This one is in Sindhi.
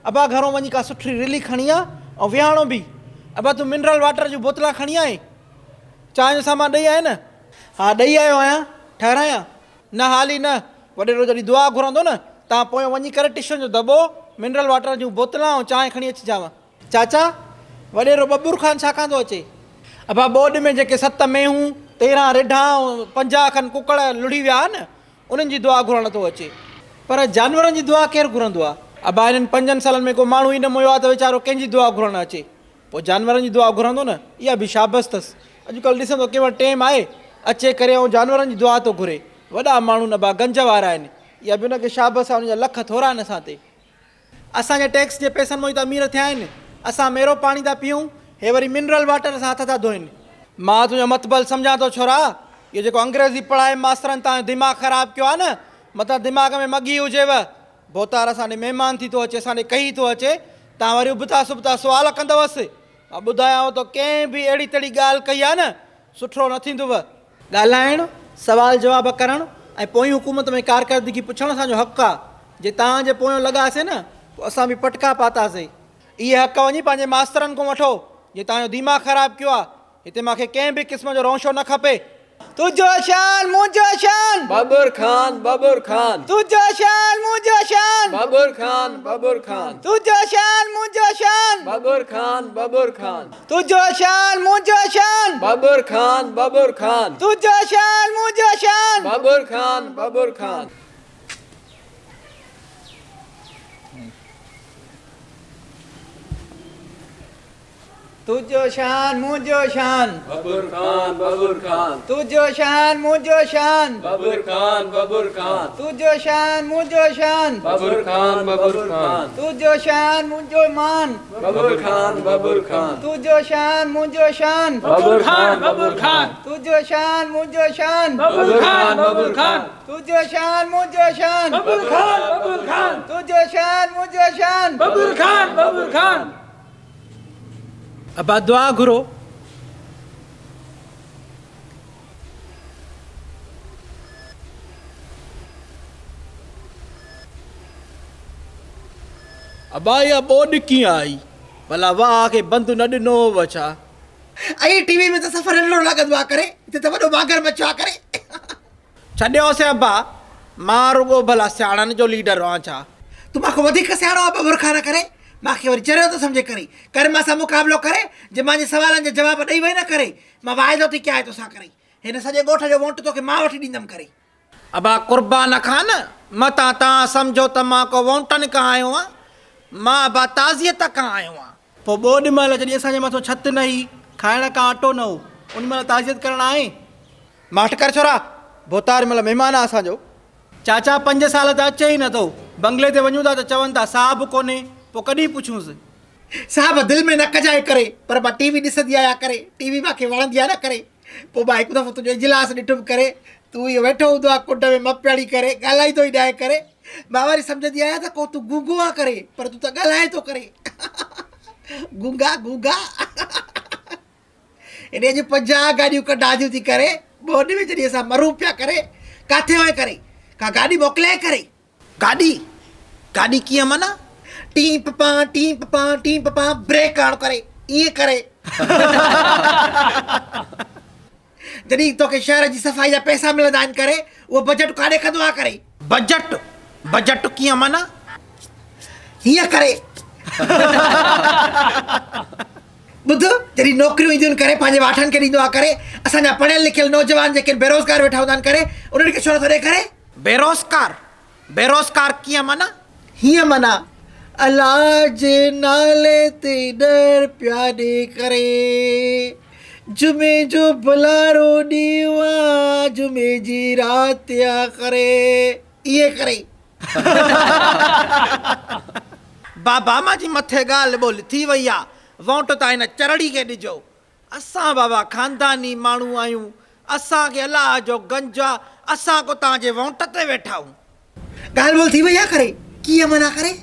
ابا گهرون وڃي ڪا سٺي رلي کڻي آ ۽ ويهاڻو به. ابا تون منرل واٽر جون بوتلان کڻي آئين؟ چانهه جو سامان ڏئي آئين نه؟ ها ڏئي آيو آهيان. ٺهرايان؟ نه حالي نه. وڏيرو جڏهن دعا گهرندو نه، تان پويان وڃي ڪري ٽشن جو دٻو، منرل واٽر جون بوتلان ۽ چانهه کڻي اچجانء. چاچا، وڏيرو ٻٻر خان ڇا کان ٿو اچي؟ ابا ٻوڏ ۾ جيڪي ست مينهون، 13 رڍان ۽ 50 کن ڪڪڙ لڙهي ويا آهن، انهن جي دعا گهرڻ ٿو اچي. پر جانورن جي دعا ڪير گهرندو آ؟ ابا هنن پنجن سالن ۾ ڪو ماڻهو ئي نه مويو آ ته ويچارو ڪنهن جي دعا گهرڻ اچي؟ پوء جانورن جي دعا گهرندو نه؟ اها به شابس ٿس. اڄڪلهه ڏسندو ڪنهن وٽ ٽيم آهي، اچي ڪري ۽ جانورن جي دعا ٿو گهري. وڏا ماڻهو نه ابا گنج وارا آهن. اها به ان کي شابس آ، ان جا لک ٿورا آهن اسان تي. اسان جي ٽيڪس جي پئسن مان ئي ته امير ٿيا آهن. اسان ميرو پاڻي ٿا پيئون، هي وري منرل واٽر سان هٿ ٿا ڌوئن. مان تنهنجو مطبل سمجهان ٿو ڇورا، اهو جيڪو انگريزي پڙهائي ماسترن توهان جو دماغ خراب ڪيو آهي نه، متان دماغ ۾ مڳي هجيو. ڀوتار اسان ڏي مهمان ٿي ٿو اچي، اسان ڏي ڪهي ٿو اچي، توهان وري ابتا سبتا سوال ڪندؤس. مان ٻڌايانو ٿو ڪنهن به اهڙي تهڙي ڳالهه ڪئي آهي نه، سٺو نه ٿيندو. ڳالهائڻ، سوال جواب ڪرڻ ۽ پوئين حڪومت ۾ ڪارڪردگي پڇڻ اسان جو حق آ. جي توهان جي پويون لڳاسين نه پوء اسان به پٽڪا پاتاسين. اهي حق وڃي پنهنجي ماسترن کان وٺو جي توهان جو ديماغ خراب ڪيو آ. هتي مان کي ڪنهن به قسم جو رونشو نه کپي. تنهنجو شان منهنجو شان. ٻٻر خان ٻٻر خان. تنهنجو شان منهنجو شان. ٻٻر خان ٻٻر خان. تنهنجو شان منهنجو شان. ٻٻر خان ٻٻر خان. تنهنجو شان منهنجو شان. ٻٻر خان ٻٻر خان. تنهنجو شان منهنجو شان. ٻٻر خان ٻٻر خان. تنهنجو شان منهنجو شان. ٻٻر خان ٻٻر خان. تنهنجو شان منهنجو شان. ٻٻر خان ٻٻر خان. تنهنجو شان منهنجو شان. ٻٻر خان ٻٻر خان. تنهنجو شان منهنجو مان. ٻٻر خان ٻٻر خان. تنهنجو شان منهنجو شان. ٻٻر خان ٻٻر خان. تنهنجو شان منهنجو شان. ٻٻر خان ٻٻر خان. تنهنجو شان منهنجو شان. ٻٻر خان ٻٻر خان. تنهنجو شان منهنجو شان. ٻٻر خان ٻٻر خان. ابا دعا گهرو. ابا اها ٻوڏ ڪيئن آئي؟ ڀلا واهه کي بند نه ڏنو هوو ڇا؟ ائين ٽي وي ۾ ته سفر ننڍڙو لڳندو آ ڪري هتي ته وڏو مانگر مڇ آ ڪري. ڇڏيوس ابا، مان رڳو ڀلا سياڻن جو ليڊر هان ڇا؟ تون مان کان وڌيڪ سياڻو آ ٻٻر خان ڪري مان کي وري چريو ٿو سمجهي ڪري ڪري مان سان مقابلو ڪري جي مان جي سوالن جا جواب ڏئي وئي نه ڪري مان واعدو ٿي ڪيانء توسان ڪري هن سڄي ڳوٺ جو وونٽ توکي مان وٺي ڏيندم ڪري. ابا قربان خان، متان توهان سمجهو ته مان ڪو وونٽن کان آيو آهيان، مان ابا تعزيت کان آيو آهيان. پوء ٻوڏ مهل جڏهن اسان جي مٿو ڇت نه هئي، کائڻ ڪا اٽو نه هو، ان مهل تعزيت ڪرڻ آئين؟ ماٺ ڪر ڇورا، ڀوتار مهل مهمان آ اسان جو. چاچا پنج سال ته اچي ئي نٿو، بنگلي تي وڃون ٿا ته چون ٿا ساهه به ڪونهي، پوء ڪڏهن پڇونس. صاحب دل ۾ نه ڪجانء ڪري پر مان ٽي وي ڏسندي آهيان ڪري ٽي وي مان کي وڻندي آهي نه ڪري پوء مان هڪ دفعو تنهنجو اجلاس ڏٺم ڪري تون اهو ويٺو هوندو آهي ڪنڊ ۾ مپياڻي ڪري ڳالهائيندو ئي ناهي ڪري مان وري سمجهندي آهيان ته ڪو تون گونگو آ ڪري پر تون ته ڳالهائين ٿو ڪري گونگا گونگا انهيء جون 50 گاڏيون ڪڍان ٿي ڪري ٻوڏ ۾ جڏهن اسان مرون پيا ڪري ڪاٿي وئين ڪري ڪا گاڏي موڪليائين ڪري. گاڏي؟ گاڏي ڪيئن معنيٰ؟ ٽين پپان ٽين پپان ٽين پپان بريڪ هڻ ڪري ائين ڪري. جڏهن توکي شهر جي صفائي جا پئسا ملندا آهن ڪري اهو بجيٽ ڪاڏي ڪندو آهي ڪري. بجيٽ؟ بجيٽ ڪيئن معنيٰ؟ هيئن ڪري. ٻڌ جڏهن نوڪريون اينديون آهن ڪري پنهنجي واٺن کي ڏيندو آهي ڪري اسان جا پڙهيل لکيل نوجوان جيڪي بيروزگار ويٺا هوندا آهن ڪري انهن کي ڇو نٿو ڏي ڪري. بيروزگار؟ بيروزگار ڪيئن معنيٰ؟ هيئن معنيٰ، الله جي نالي تي ڏهه رپيا ڏي ڪري جمعي جو ڀلارو ڏينهن آ جمعي جي رات آ ڪري ائين ڪري. بابا مان جي مٿي ڳالهه ٻولهه ٿي وئي آ، وونٽ تان هن چرڙي کي ڏجو. اسان بابا خانداني ماڻهو آهيون، اسان کي الله جو گنج آ، اسان ڪو توهان جي وونٽ تي ويٺا آهيون. ڳالهه ٻولهه ٿي وئي آ ڪري ڪيئن منع ڪري.